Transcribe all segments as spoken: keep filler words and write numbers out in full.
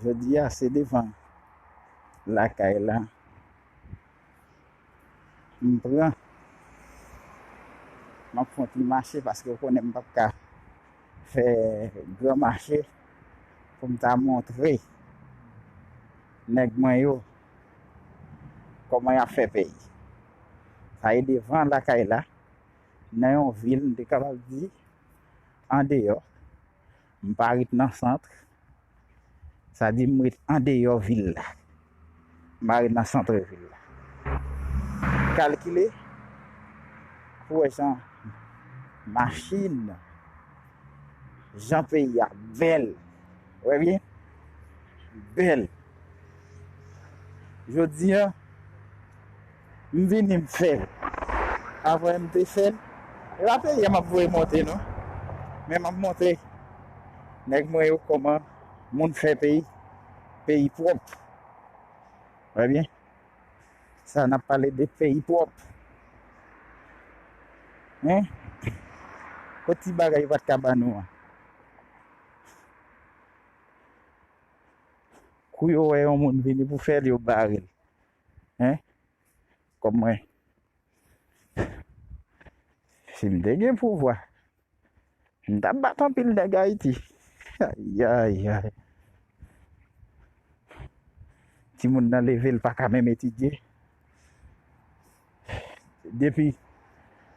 Jodi a, se devan lakay la m pran. M ap fè yon ti mache paske w konnen m p ap ka fè gran mache pou m ta montre nèg mwen yo kòman y ap fè peyi. Sa e devan lakay la, nan yon vil, m te kapab di, andeyò. M pa ret nan sant. Sa di m ret andeyò vil la. M pa ret nan sant vil la. Kalkile pou wè jan machin, jan peyi a bèl. Ou wè byen? Bèl. Jodi a, m vini m fè l. Avan m te fè l, e pa peyi a m ap voye monte non. Men m ap montre nèg mwen yo kòman moun fè peyi, peyi pwòp. Wè byen? Sa n ap pale de peyi pwòp. Hein? Kot ti bagay yo pa t ka ban nou an? Kou yo wè yon moun vini pou fè l, yo bare l. Hein? Kòm mwen. Si m te gen pouvwa, m t ap bat anpil nèg Ayiti. Ayayay. Timoun nan leve, l pa ka menm etidye. Depi,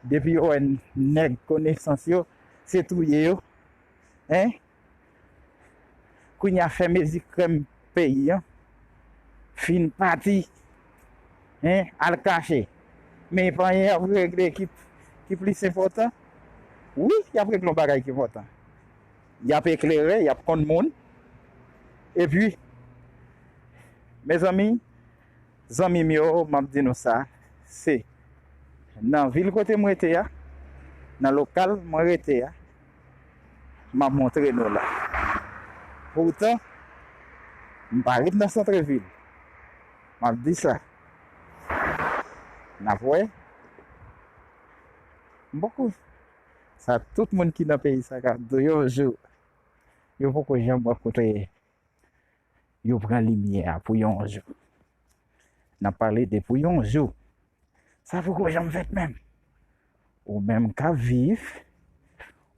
depi yo wè nèg konesans yo, se touye yo. Hein? Kounye a fè mezi krèm peyi an fin pati. Hein? Al kache. Men pa anyen y ap regle ki, ki plis enpòtan. Wi, y ap regle yon bagay ki enpòtan. Y ap eklere, y ap konn moun. Epi, mezanmi, zanmi m yo, m ap di nou sa, se nan vil kote m rete a, nan lokal mwen rete a, m ap montre nou la. Poutan, m pa ret nan santrevil. M ap di sa. N ap wè. M poko. Sa tout moun ki nan peyi sa ka di w yon jou, yo poko janm wè kote yo pran limyè a pou yon jou. N ap pale de pou yon jou. Sa poko janm fèt menm. Ou menm k ap viv,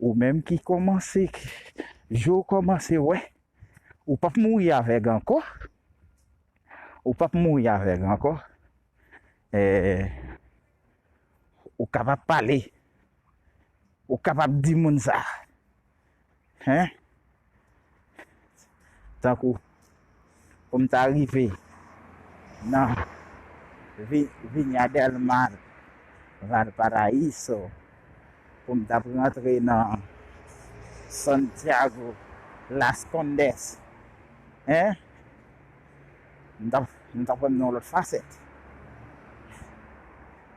ou menm ki kòmanse, jou w kòmanse wè, ou p ap mouri avèg ankò. Ou p ap mouri avèg ankò. Eh, ou kapab pale. Ou kapab di moun sa. Hein? Tankou pou m ta rive nan Vi- Viña del Mar, Valparaíso, pou m t ap rantre nan Santiago, Las Condes, en, m t ap, m t ap wè m nan yon lòt fasèt.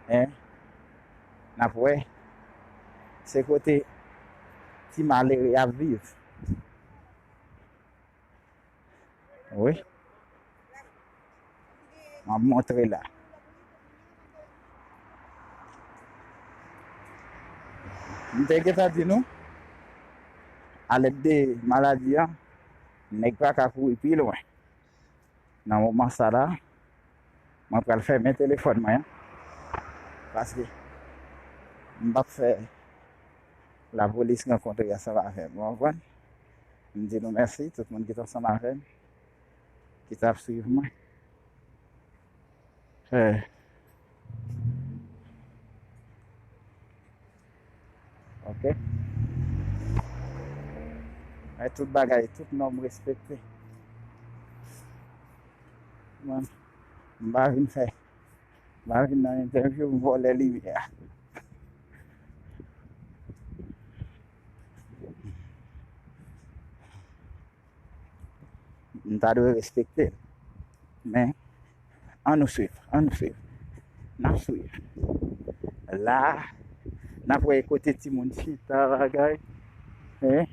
En, n ap wè, se kote ti malere ap viv. Wi. M ap montre la. M te gentan di nou, alèd de maladi an, nèg pa ka kouri pi lwen. Nan moman sa la, mwen pral fèmen telefòn mwen an. Paske m p ap fè lapolis rankontre ansanm avè m. Ou konprann? M di nou mèsi, tout moun ki t ansanm avè m, ki t ap swiv mwen. Eh. Ok. Men tout bagay, tout nòm respekte. Mwen, m pa vin fè, m pa vin nan entèvyou, m vòlè limyè. M ta dwe respekte l. Men, ann nou swiv, ann nou swiv. N ap swiv. La, n ap wè kote timoun chita bagay. Hein?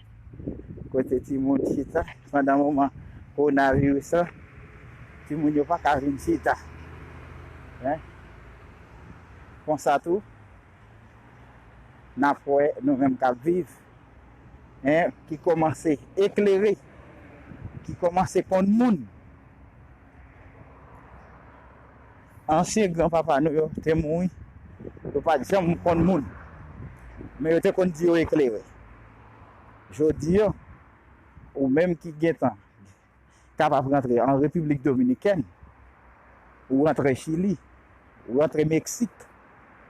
Kote timoun chita. Pandan moman kowonaviris la, timoun yo pa ka vin chita. Hein? Konsa tou, n ap wè nou menm k ap viv, en, ki kòmanse eklere, ki kòmanse konn moun. Ansyen granpapa nou yo te mouri, yo pa t janm konn moun, men yo te konn di yo eklere. Jodi a, ou menm ki gentan kapab rantre an Repiblik Dominikèn, ou rantre Chili, ou rantre Meksik,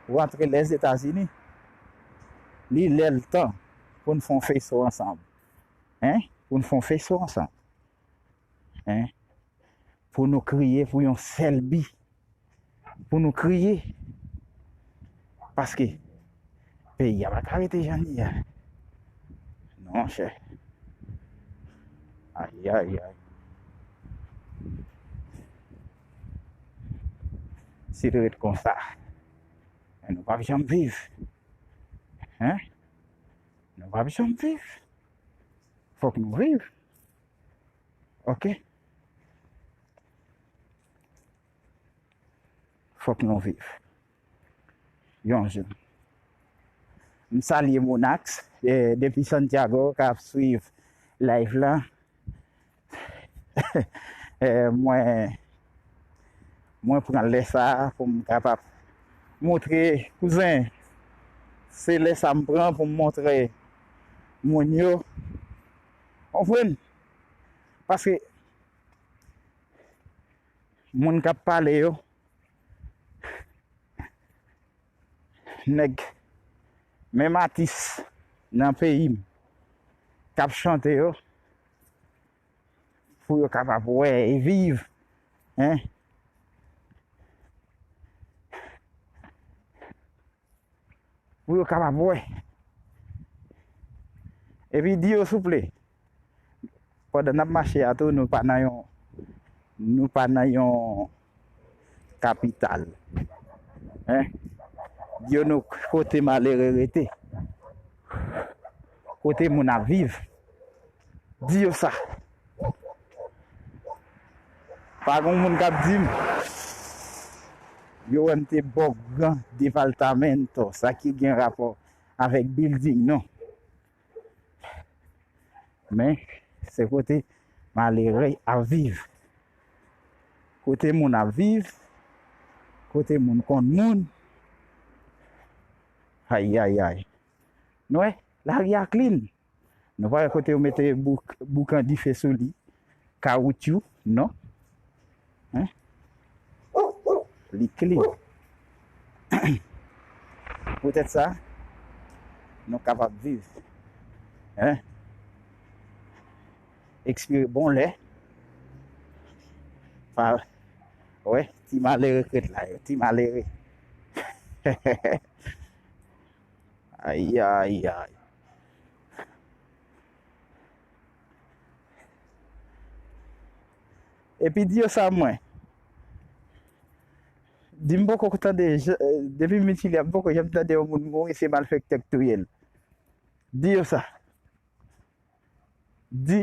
ou rantre Lèzetazini, li lè l tan pou n fè yon feso ansanm. Hein? Pou n fè yon feso ansanm. Hein? Pou nou kriye pou yon sèl bi. Pou nou kriye. Paske peyi a pa ka rete jan li ye a. Non, monchè. Ay, ay, ay. Si l ret konsa, nou p ap janm viv. Hein? Nou p ap janm viv. Fòk nou viv. Ok? Fòk nou viv. Yon jou. M salye Monax, eh, depi Santiago, k ap swiv live la. Eh, mwen, mwen pran lè sa a pou m kapab montre kouzen. Se lè sa m pran pou m montre moun yo. Konprann? Paske moun k ap pale yo, nèg, menm atis nan peyi m k ap chante yo, pou yo kapab wè e viv, hein? Pou yo kapab wè. Epi di yo souple, pandan n ap mache a tou, nou pa nan yon, nou pa nan yon kapital. Hein? Di yo nou kote malere rete. Kote moun ap viv. Di yo sa. Pa gen moun k ap di m, yo wè m te ba w gran departamento, sa ki gen rapò avèk building, non. Men, se kote malere ap viv. Kote moun ap viv, kote moun konn moun. Ay, ay, ay. Nou wè, lari a clean. Nou pa wè kote yo mete bouk, boukan dife sou li, kawoutchou, non. Hein? Li clean. Poutèt sa, nou kapab viv. Hein? Ekspire bon lè. Pa, Wè, ti malere k ret la yo, ti malere. Ayayay. Epi di yo sa mwen. Di m poko tande, depi m vin Chili a, m poko janm tande yon moun mouri se malfektè k touye l. Di yo sa. Di,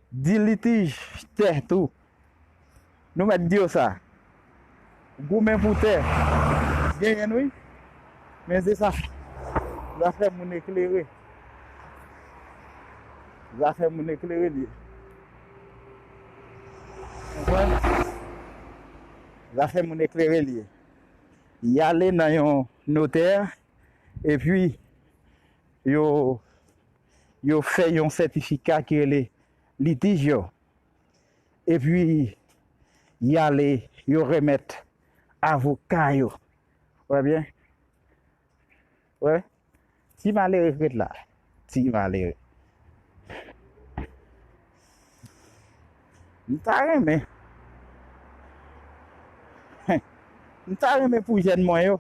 di litij tè tou. Nou mèt di yo sa. Goumen pou tè. Genyen wi. Men se sa. Zafè moun eklere. Zafè moun eklere li ye. Konprann? Zafè moun eklere li ye. Y ale nan yon notè, epi yo, yo fè yon sètifika ki rele litij yo. Epi, y ale, yo remèt avoka yo. Wè byen? Wè? Ti malere k ret la. Ti malere. M ta renmen. M ta renmen pou jèn mwen yo.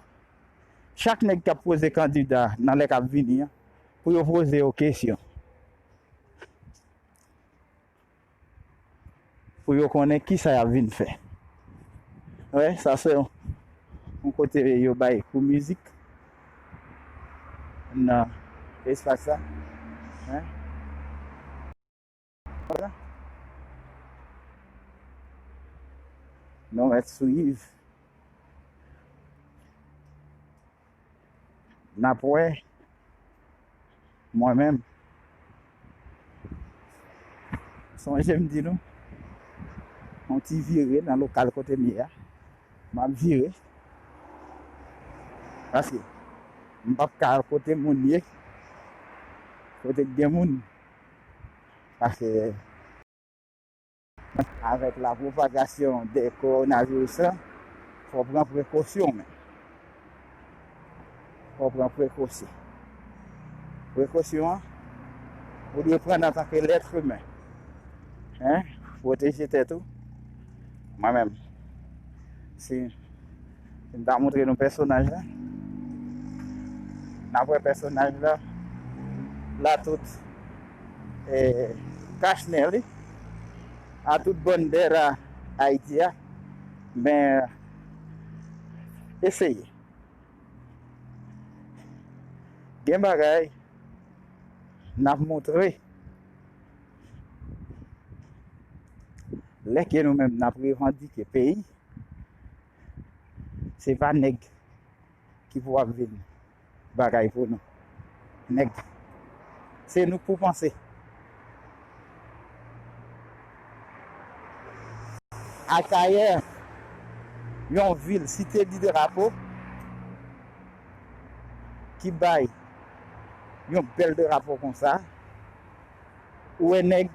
Chak nèg k ap poze kandida nan lè k ap vini an, pou yo poze yo kesyon. Pou yo konnen kisa y ap vin fè. Wè, sa se yon, yon kote yo bay kou mizik nan espas sa. Hein? Voilà. Nou mèt swiv. N ap wè. Mwen menm, sonje m di nou, yon ti vire nan lokal kote m ye a. M ap vire. Paske m p ap ka al kote moun ye, kote k gen moun. Paske avèk la pwopagasyon de kowonaviris la, fò w pran prekosyon, men. Fò w pran prekosyon. Prekosyon an, ou dwe pran antanke lèt imen. Hein? Pwoteje tèt ou. Mwen menm, si M ta montre nou pèsonaj la. N ap wè pèsonaj la. La tout, eh, kachnen li. A tout bandera Ayiti a. Men, eseye. Gen bagay, n ap montre. Lè ke nou menm, n ap revandike peyi, se pa nèg ki pou ap vin bagay pou nou. Nèg, se nou k pou panse. Akayè, yon vil site di drapo, ki bay yon bèl drapo konsa, ou wè nèg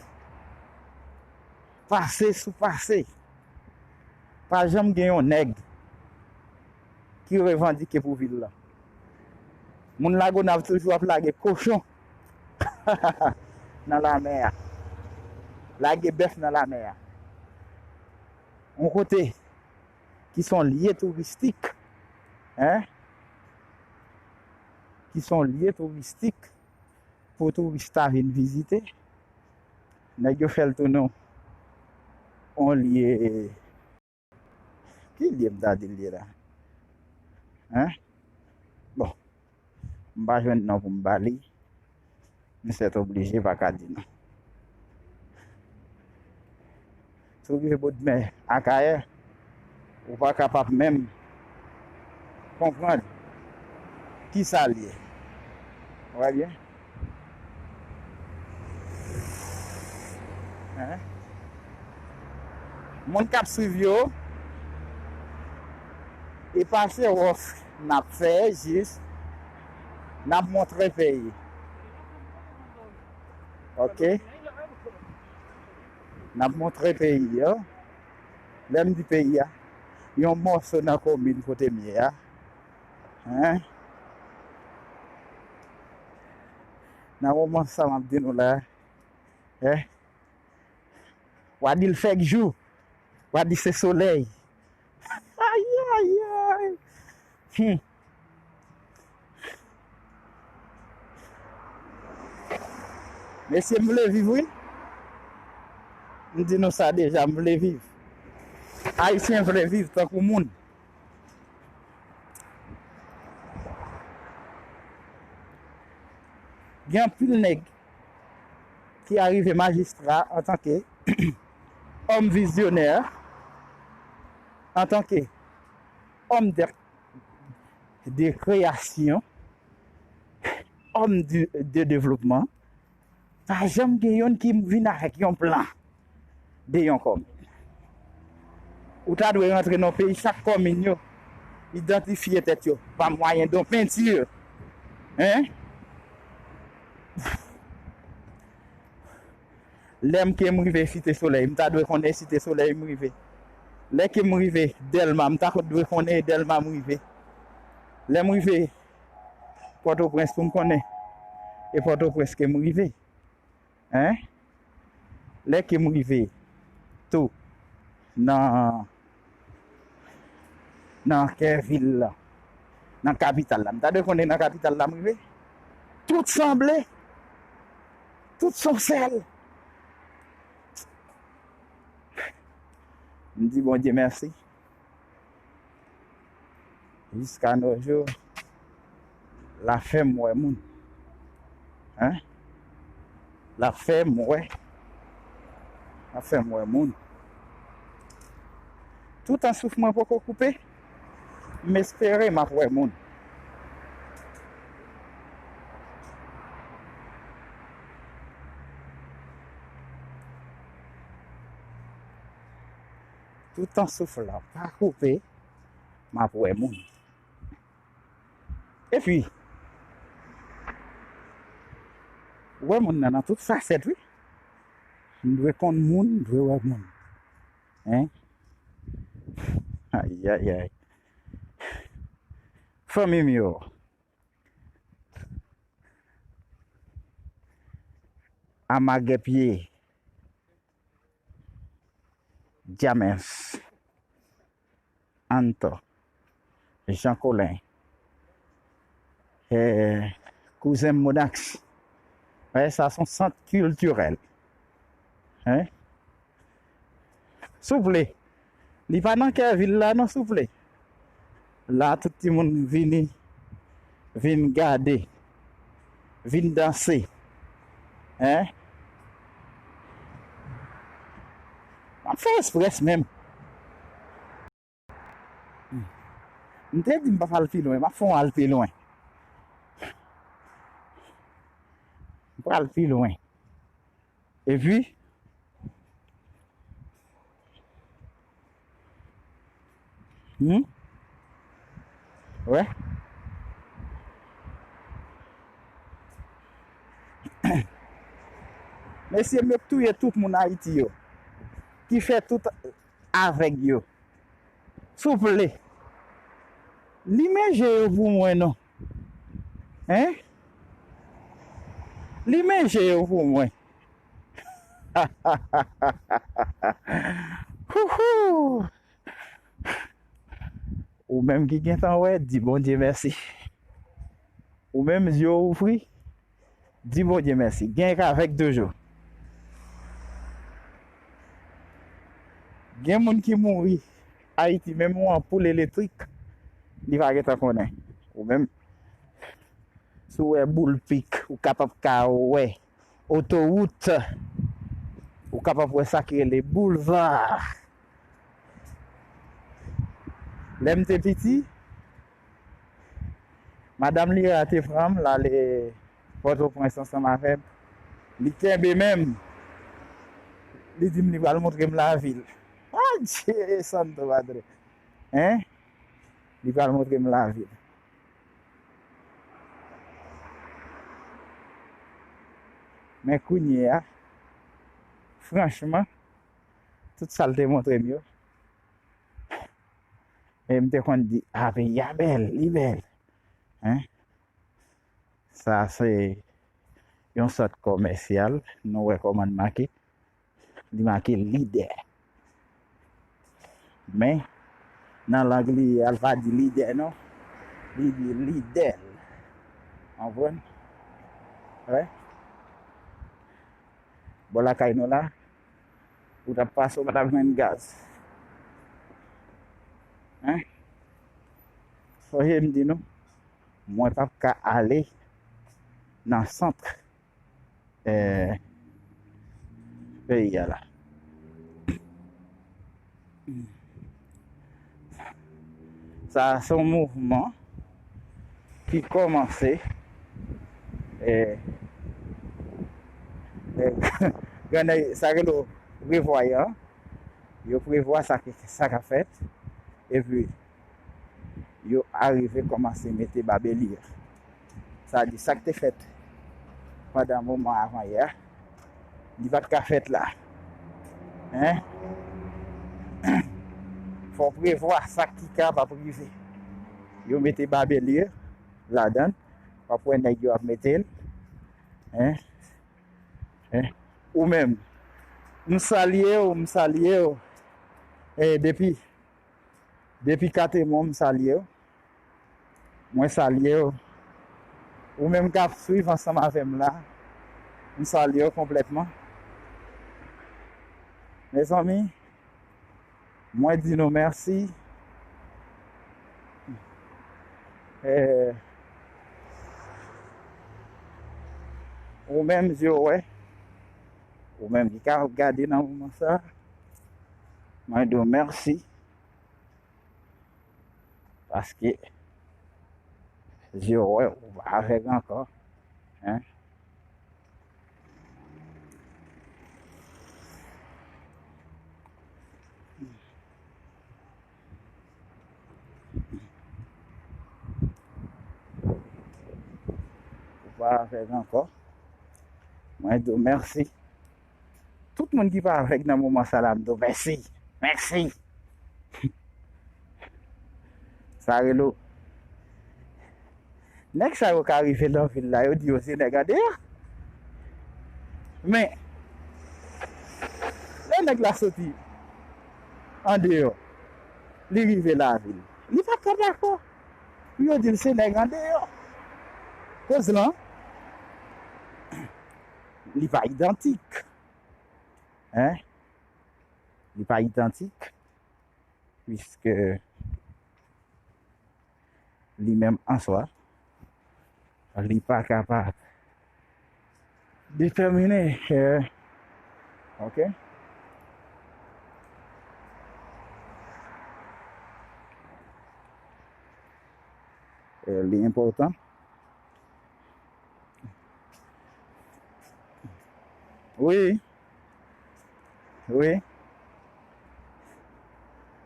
pase sou pase. Pa janm gen yon nèg ki revandike pou vil la. Moun Lagonav toujou ap lage kochon nan lamè a. Lage bèf nan lamè a. Yon kote ki se yon lye touristik, hein? Ki se yon lye touristik pou touris ta vin vizite. Nèg yo fè l tounen yon lye. Ki lye m ta di l ye la? Hein? Bon, m pa jwenn non pou m ba li. M sètoblije pa ka di non. Si w rive bò dmè Akayè, ou pa kapab menm konprann kisa l ye. Ou wè byen? Hein? Moun k ap swiv yo, e pa se wòf n ap fè, jis n ap montre peyi. Ok? N ap montre peyi yo. Lè m di peyi a, yon mòso nan komin kote m ye a. Hein? Nan moman sa m ap di nou la, eh, w a di l fèk jou. W a di se solèy. Ayayay. Hmm. Mesye, m vle viv, wi. M di nou sa deja, m vle viv. Ayisyen vle viv tankou moun. Gen anpil nèg ki arive majistra antanke òm vizyonè, antanke òm de, de kreyasyon, òm de, de devlopman. Pa janm gen youn ki vin avèk yon plan de yon kòmin. Ou ta dwe rantre nan peyi, chak kòmin yo idantifye tèt yo pa mwayen de penti. Hein? Lè m ke m rive Site Solèy, m ta dwe konnen Site Solèy m rive. Lè ke m rive Dèlma, m ta dwe konnen Dèlma m rive. Lè m rive Pòtoprens pou m konnen e Pòtoprens ke m rive. Hein? Lè ke m rive tou nan, nan kè vil la, nan kapital la, m ta dwe konnen nan kapital la m rive. Tout sanble, tout se yon sèl. M di Bondye mèsi. Jiska nos jours, l ap fè m wè moun. Hein? L ap fè m wè. L ap fè m wè moun. Toutan souf mwen poko koupe, m espere m ap wè moun. Toutan souf la pa koupe, m ap wè moun. Epi, wè moun nan nan tout fasèt, wi. M dwe konn moun, m dwe wè moun. Hein? Ayayay. Fanmi m yo. Amagèpye. Djamens, Anto, Jan Kolen, eh, kouzen m Modax. Wè, sa se yon sant kiltirèl. Hein? Souple. Li pa nan kè vil la non, souple. La, tout timoun vini, vin gade, vin danse. Hein? M ap fè eksprès menm. M te di m p ap al pi lwen, m ap fè yon al pi lwen. M pral pi lwen. Epi, hmm? Wè. Mesye, m yo k touye tout moun Ayiti yo. Ki fè tout avèg yo. Souple. Limen je yo pou mwen non. Hein? Limen je yo pou mwen. Houhou! Ou menm ki gentan wè, di Bondye mèsi. Ou menm, zye w ouvri, di Bondye mèsi. Gen k avèg toujou. Gen moun ki mouri Ayiti, menm yon anpoul elektrik, li pa gentan konnen. Ou menm, si w wè boul pik, ou kapab ka wè otowout, ou kapab wè sa ki rele boulva. Lè m te piti, madanm Lira te pran m, l ale Pòtoprens ansanm avè m. Li kenbe men m. Li di m li pral montre m lavil. Adye santo padre. Hein? Li pral montre m lavil. Men kounye a, franchman, tout sa l te montre m yo, e m te konn di, a, peyi a bèl, li bèl. Hein? Sa se yon sant komèsyal, nou wè kòman l make. Li make lidè. Men, nan lang li, al pa di lidè non. Li di lidè. Konprann? Wè. Bò lakay nou la, ou t ap pase, ou pa t ap jwenn gaz. Hein? Sonje m di nou, mwen p ap ka ale nan sant, eh, peyi a la. Sa a se yon mouvman ki kòmanse, eh, eh, grannèg, sa rele prevwayan. Yo prevwa sa ki, sa k ap fèt. Epi, yo arive kòmanse mete babelye. Sa di sa k te fèt pandan moman avan yè a, li pa t ka fèt la. Hein? Fò w prevwa sa ki kapab rive. Yo mete babelye ladan l. W ap wè nèg yo ap mete l. Hein? Hein? Ou menm, m salye w, m salye w. Eh, depi, depi Katemon, m salye w. Mwen salye w. Ou menm k ap swiv ansanm avè m la, m salye w konplètman. Mezanmi, mwen di nou mèsi. Eh, ou menm, zye w wè. Ou menm ki ka ap gade nan moman sa, mwen di w mèsi. Paske zye w wè, ou pa avèg ankò. Hein? Ou pa avèg ankò. Mwen di w mèsi. Tout moun ki pa avèg nan moman sa la, m di w mèsi. Mèsi. Sa rele w. Nèg sa yo ka rive nan vil la, yo di yo se nèg andeyò. Men, lè nèg la soti andeyò, li rive lavil, li pa ka dakò pou yo di l se nèg andeyò. Koz lan, li pa idantik. Hein? Li pa idantik, puiske li menm an swa, li pa kapab detèmine, eh, ok? Eh, li enpòtan. Wi. Wi.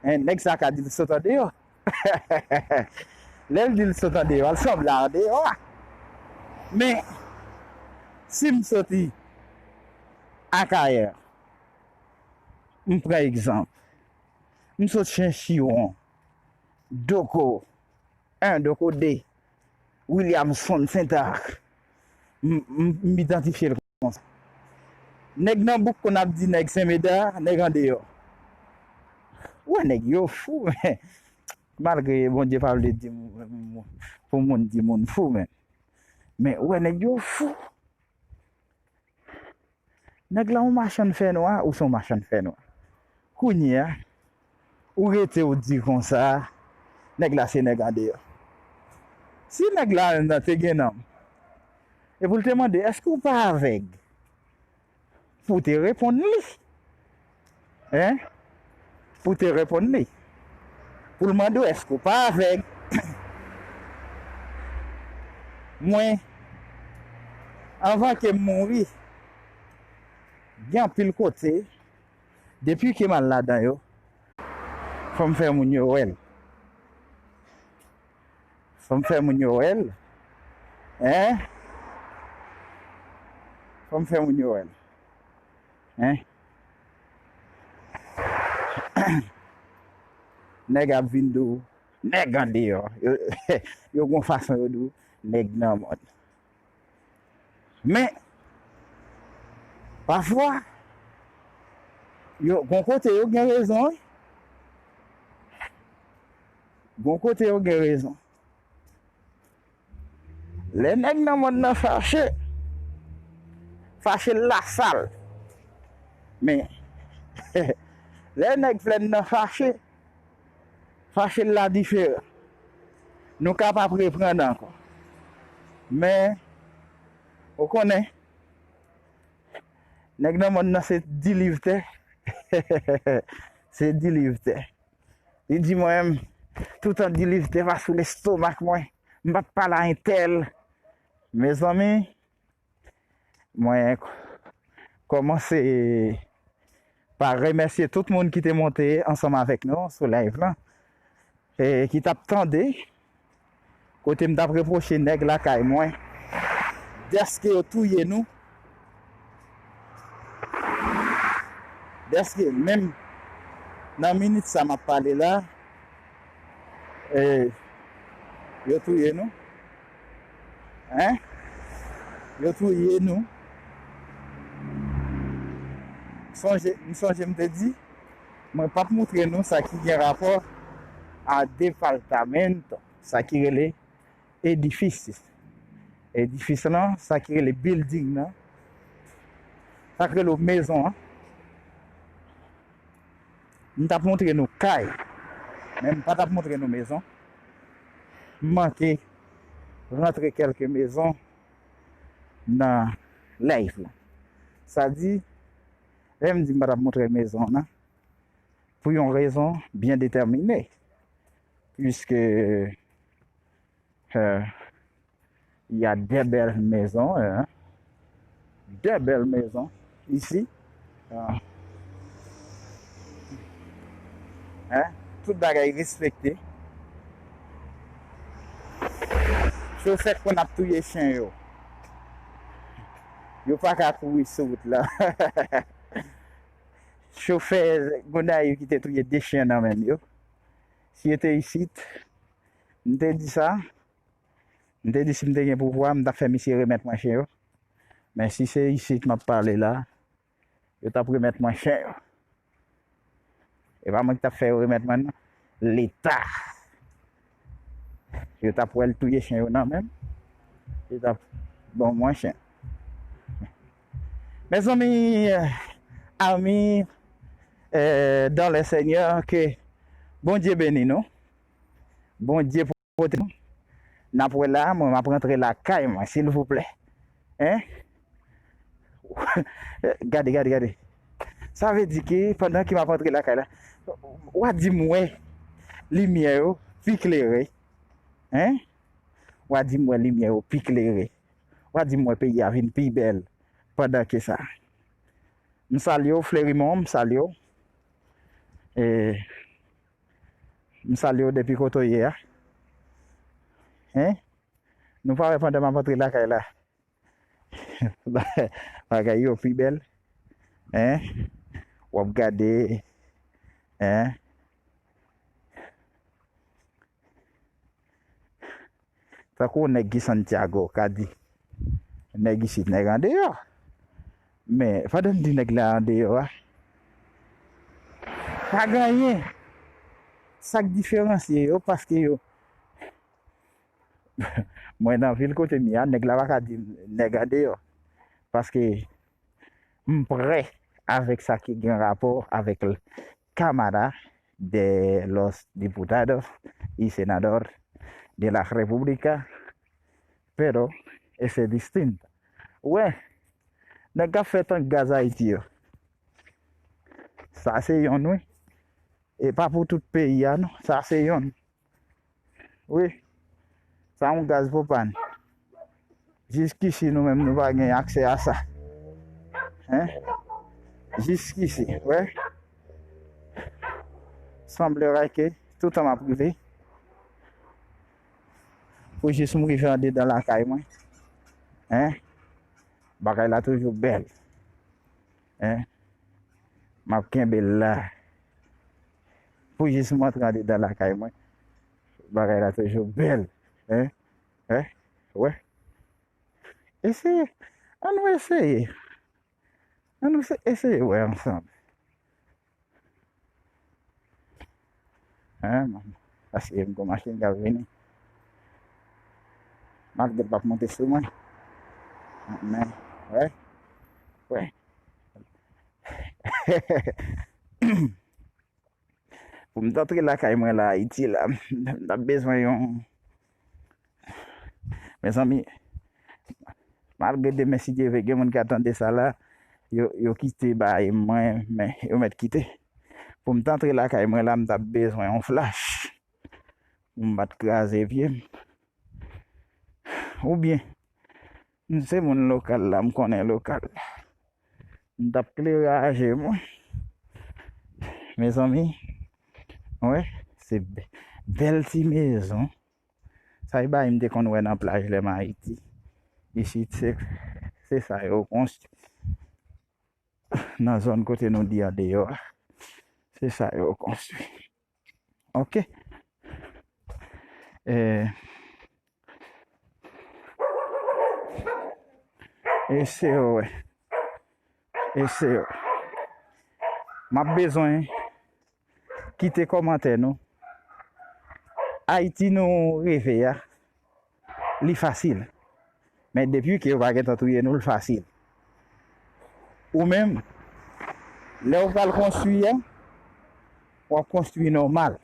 En, nèg sa ka di l sot andeyò. Lè l di l sot andeyò, l sanble andeyò a. Men, si m soti Akayè, m pran egzanp, m sot Chenchiwon, Doko, en, Doko de, Williamson, Sentak, m, m, m idantifye l konsa. Nèg nan bouk konn ap di nèg Senmeda, nèg andeyò. Ou wè nèg yo fou, men malgre Bondye pa vle di moun, pou moun di moun fou, men, men ou wè nèg yo fou. Nèg la yon machann fènwa, ou se yon machann fènwa. Kounye a, ou rete ou di konsa, nèg la se nèg andeyò. Si nèg la menm nan te gen nanm, epi l te mande, èske w pa avèg? Pou w te reponn li. Hein? Pou w te reponn li. Pou l mande w, èske w pa avèg? Mwen, anvan ke m mouri, gen anpil kote, depi ke m al ladan yo, fò m fè moun yo wè l. Fò m fè moun yo wè l. Hein? Fò m fè moun yo wè l. Hein? Nèg ap vin di w, nèg andeyò. Yo, yo gon fason yo di w, nèg nan mòn. Men, pafwa, yo, gon kote yo gen rezon, wi. Gon kote yo gen rezon. Lè nèg nan mòn nan fache, fache l la sal. Men, lè nèg Plèn nan fache, fache l la diferan. Nou ka p ap reprann ankò. Men, ou konnen, nèg nan mòn nan se di liv tè. Se di liv tè. Li di mwen menm, toutan di liv tè pa sou lestomak mwen, m p ap pale a entèl. Mezanmi, mwen k-, kòmanse pa remèsye tout moun ki te monte ansanm avèk nou sou live lan, e ki t ap tande, kote m t ap repwoche nèg lakay mwen dèske yo touye nou, dèske menm nan minit sa m ap pale la, e, yo touye nou. Hein? Yo touye nou. Sonje, m sonje m te di, mwen p ap moutre nou sa ki gen rapò a depatamentu, sa ki rele edifis. Edifis lan, sa ki rele building nan, sa k rele mezon an. M t ap moutre nou kay, men m pa t ap moutre nou mezon. M manke rantre kèlke mezon nan live lan. Sa di, lè m di m pa t ap moutre mezon nan, pou yon rezon byen detèmine, puiske, euh, il y a de belles maisons, hein, de belles maisons ici. Ah. Hein? Tout bagay respekte. Chofè konn ap touye chen yo. Yo pa ka kouri sou wout la. Chofè Gonayiv ki te touye de chen nan men yo. Si yo te isit, m te di sa, m te di si m te gen pouvwa, m t ap fè misye remèt mwen chen yo. Men si se isit m ap pale la, yo t ap remèt mwen chen yo. E pa mwen ki t ap fè yo remèt mwen, non. Leta. Yo t ap wè l touye chen yo nan men m. Yo t ap ban mwen chen. Mezanmi, ami, eh, dans le Seigneur, ke Bondye beni nou. Bondye pote nou. N ap wè la, mwen m ap rantre lakay mwen, silvouplè. Hein? Gade, gade, gade. Sa vle di ke pandan ke m ap rantre lakay la, w a di m wè limyè yo pi klere. Hein? W a di m wè limyè yo pi klere. W a di m wè peyi a vin pi bèl pandan ke sa. M salye w, Flerimon, m salye w. E, m salye w depi kote w ye a. Hein? Nou pa wè pandan m ap antre lakay la. Bagay yo pi bèl. Hein? W ap gade. Hein? Tankou nèg ki Santiago ka di, nèg isit, nèg andeyò. Men, pandan m di nèg la andeyò a, pa gen anyen. Sa k diferansye yo, paske yo, mwen nan vil kote m ye a, nèg la pa ka di m nèg andeyò. Paske m prè avèk sa ki gen rapò avèk l-, Cámara de los Diputados y Senador de la República, pero es distinto. Wè, nèg k ap fè tank gaz Ayiti yo. Sa se yonn, wi. E pa pou tout peyi a, non. Sa se yonn. Wi. Sa yon gaz pwopàn. Jiskisi nou menm nou pa gen aksè a sa. Hein? Jiskisi, wè. Sanblera ke toutan m ap rive, pou jis m rive andedan lakay mwen. Hein? Bagay la toujou bèl. Hein? M ap kenbe l la. Pou jis m antre andedan lakay mwen. Bagay la toujou bèl. Hein? Hein? Wè. Eseye. Ann nou eseye. Ann nou se-, eseye wè ansanm. Hein, manman? Paske m gon machin k ap vini. Malgre l p ap monte sou mwen. Men, wè. Wè. Pou m t antre lakay mwen la, Ayiti la, m t ap bezwen yon, mezanmi, malgre demen, si Dye vle, gen moun k ap tande sa la, yo, yo kite bay mwen, men yo mèt kite. Pou m t antre lakay mwen la, m t ap bezwen yon flach. Pou m pa t kraze pye m. Oubyen, m se moun lokal la, m konnen lokal la. M t ap klere a je m, wi. Mezanmi, wè, se bè-, bèl ti mezon. Sa e bay m te konn wè nan plaj lè m Ayiti. Isit, se, se sa yo konstwi. Nan zòn kote nou di andeyò a, se sa yo konstwi. Ok. Eh, e se yo, wè. E se yo. M ap bezwen kite kòmantè nou. Ayiti nou reve a, li fasil. Men depi ke yo pa gentan touye nou, l fasil. Ou menm, lè w pral konstwi a, w ap konstwi nòmal.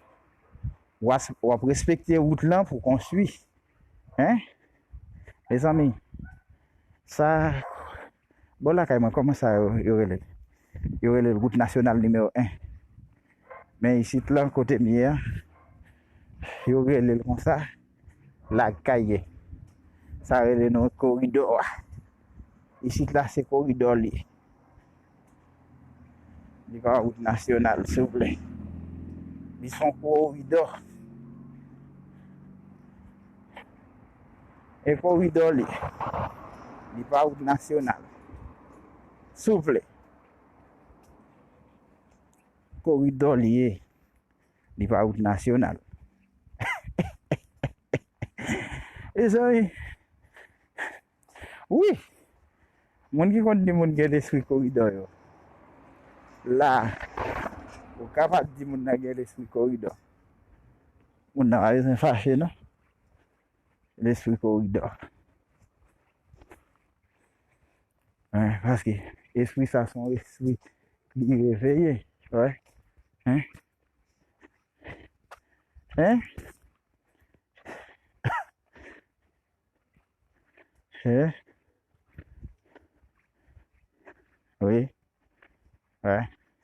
W ap, w ap respekte wout lan pou konstwi. Hein? Mezanmi, sa, bò lakay mwen, kòman sa yo, yo rele l? Yo rele l wout nasyonal nimewo en. Men isit lan, kote m ye a, yo rele l konsa, lakay ye. Sa rele nou koridò a. Isit la, se koridò li ye. Li pa wout nasyonal, souple. Li se yon koridò. E koridò li. Li pa wout nasyonal. Souple. Koridò li ye. Li pa wout nasyonal. Mezanmi, wi, moun ki konn di moun gen lespri koridò yo. La, ou kapab di moun nan gen lespri koridò. Moun nan pa bezwen fache, non. Lespri koridò. Hein, paske espri sa se yon espri ki reveye. Wè. Hein? Hein? Hein? Wi. Wè.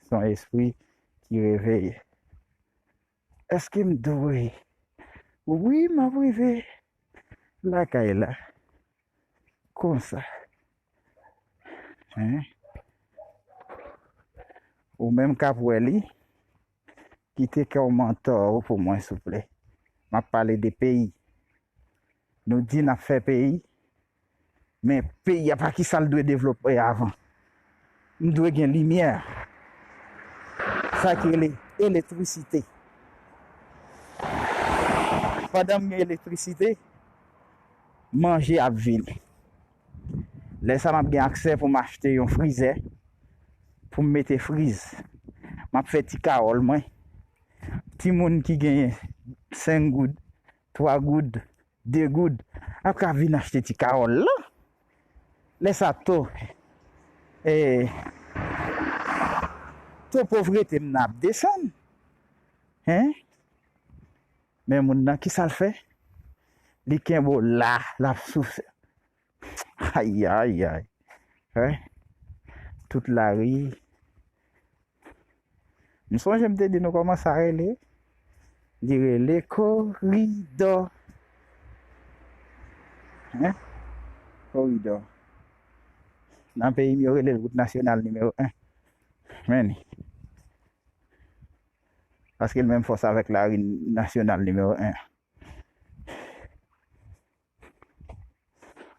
Se yon espri ki reveye. Èske m dwe? Wi, m ap rive lakay la. Konsa. Hein? Ou menm k ap wè li, kite kòmantè w pou mwen, souple. M ap pale de peyi. Nou di n ap fè peyi, men peyi a pa kisa l dwe devlope avan. M dwe gen limyè. Sa ki rele elektrisite. Pandan m gen elektrisite, manje ap vini. Lè sa m ap gen aksè pou m achte yon frizè, pou m mete friz. M ap fè ti kawòl mwen. Timoun ki genyen senk goud, twa goud, de goud, ap ka vin achte ti kawòl lan. Lè sa to, eh, to povrete m nan ap desann. Hein? Men moun nan, kisa l fè? Li kenbe w la, l ap soufri. Ayayay. Hein? Tout lari. M sonje m te di nou kòman sa rele. Li rele koridò. Hein? Koridò. Nan peyi m, yo rele l wout nasyonal nimewo en. Men li. Paske l menm fòs avèk lari nasyonal nimewo en.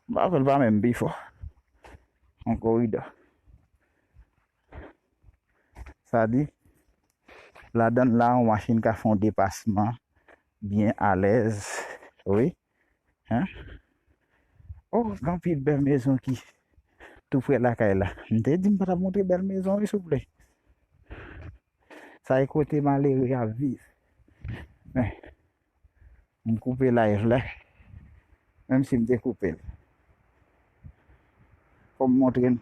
M pa kwè l pa menm pi fò. Yon koridò. Sa di, ladan l la, yon machin ka fè yon depasman byen alèz. Wi. Hein? Oh, gen anpil bèl mezon ki tou prè lakay la. M te di m pa t ap montre bèl mezon, wi, souple. Sa e kote malere ap viv. Men, M koupe live la. Menm si m te koupe l. Fò m montre n